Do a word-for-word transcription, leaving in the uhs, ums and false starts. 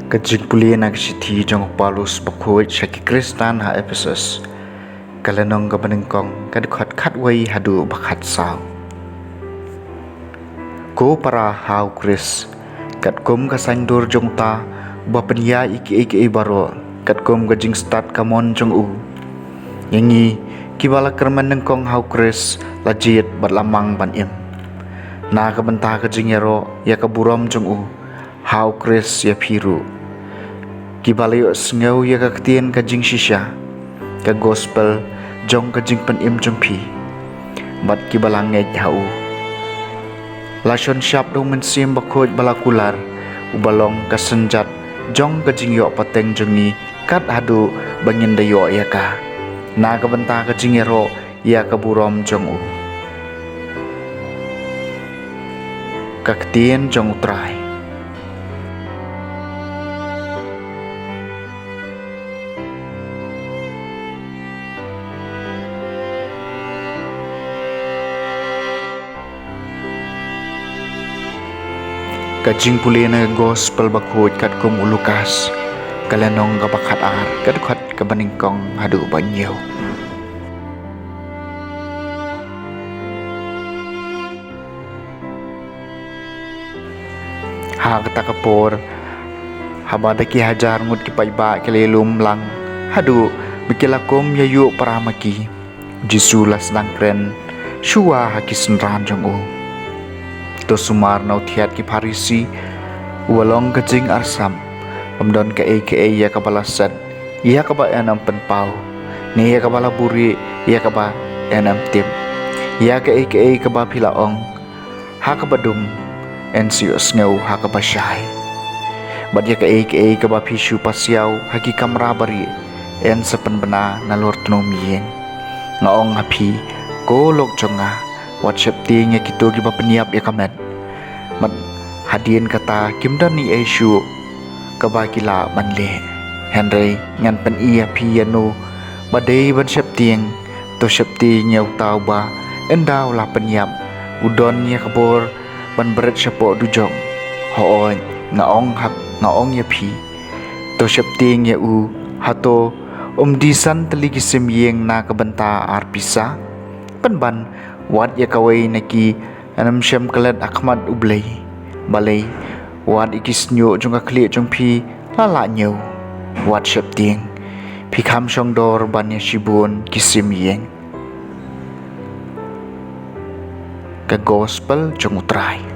Ka jingpule na ka shithi jong u Paulus bakhuid sha ki Khristan ha Ephesus, ka lynnong kaba nyngkong, ka dkhot khatwei haduh ba khatsaw. Ko para ha u Khrist, katkum ka saiñdur jong uta uba pynïaid ïa kiei kiei baroh, katkum ka jingstad kamon jong u, ïa ngi kiba la kyrmen nyngkong ha u Khrist la jied bad la mang ban im, na ka bynta ka jingïaroh ïa ka burom jong u ha u Khrist ïa phi ruh, kiba la ïohsngew ïa ka ktien ka jingshisha, ka gospel jong ka jingpynim jong phi, bad kiba la ngeit ha u. La shon shap da u Mynsiem Bakhuid ba la kular, uba long ka synjat jong ka jingïoh pateng jong ngi, kat haduh ba ngin da ïoh ïa ka, na ka bynta ka jingïaroh ïa ka burom jong u. Ka ktien jong u Trai. Ka jingpule na ka gospel bakhuid katkum u Lukas, ka lynnong kaba khatar, ka dkhot kaba nyngkong haduh ba hynñiew. Ha kata ka por, haba da ki hajar ngut ki paidbah ki la ïalum lang haduh ba ki la kum ïa ïuh para ma ki, u Jisu la sdang kren shuwa ha ki synran jong u. To sumar na u thiat ki Pharisi, uba long ka jingarsap, ym don kaei kaei ïa kaba la set, ïa kaba yn ym pynpaw, ne ïa kaba la buhrieh, ïa kaba yn ym tip. Ïa kaei kaei kaba phi la ong ha kaba dum, yn sa ïohsngew ha kaba shai, bad ïa kaei kaei kaba phi shu pasiaw ha ki kamra barieh, yn sa pynbna nalor tnum ïing. Nga ong ha phi, ko lok jong nga, wat sheptieng ïa kito kiba pynïap ïa ka met, bad hadien kata kim don ei ei shuh kaba ki lah ban leh. Hynrei ngan pyni ïa phi ïano ba dei ban sheptieng. To sheptieng ïa uta uba, ynda u la pynïap, u don ïa ka bor ban bret shapoh dujok. Hooid, nga ong ha, nga ong ïa phi, to sheptieng ïa u. Hato ym dei san tylli ki sim ïing na ka bynta ar pisa? Pynban, wat ïa kawei na ki yn ym shem klet ha khmat U Blei. Balei, wat ïa ki shñiuh jong ka khlieh jong phi la lah ñiew. Wat sheptieng, phi kham shong dor ban ïa shibun ki sim ïing. Ka gospel jong u Trai.